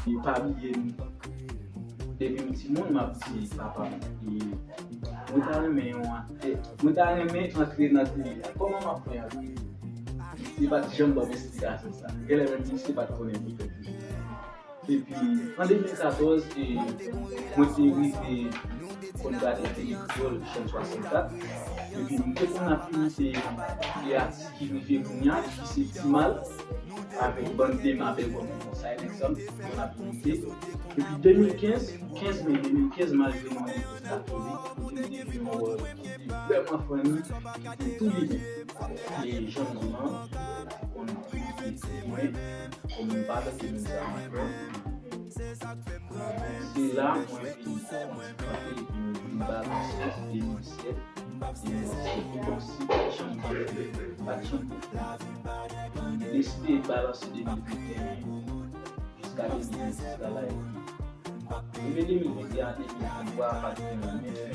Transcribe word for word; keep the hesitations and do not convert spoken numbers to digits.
E pa bliye m, depi m timoun, m ap di papa m, e mwen ta renmen yon aktè, mwen ta renmen antre nan tele a. Kòman m ap fè antre? Misye pa t janm ban m esplikasyon sa. Genlè menm misye pa t konnen pou fè toujou. Epi, an de mil katòz, e, mwen te rive konn gade Tele Kreyòl, chèn swasannkat. Epi, m te konn ap imite de atis ki rive kounye a, ki se Ti Mal, avèk Bann Dema Bègòm, sa e egzanp, m konn ap imite. Epi de mil kenz, kenz me de mil kenz, m al jwe nan legliz katolik, kote m te jwe yon wòl ki te vrèman funny, ki te tou limen. E jan m di w lan, m te konn imite mwen, kòm m pa mete moun sa ankò. Se la mwen vin kòmanse kanpe epi m vin balanse de mil sèt, de mil sèt. Kòmsi pa t janm te fè, pa t janm te fè. M deside balanse de mil venteyen jiska de mil vennsis la la epi. Depi de mil venteyen a de mil venntwa, pa t gen anyen fè.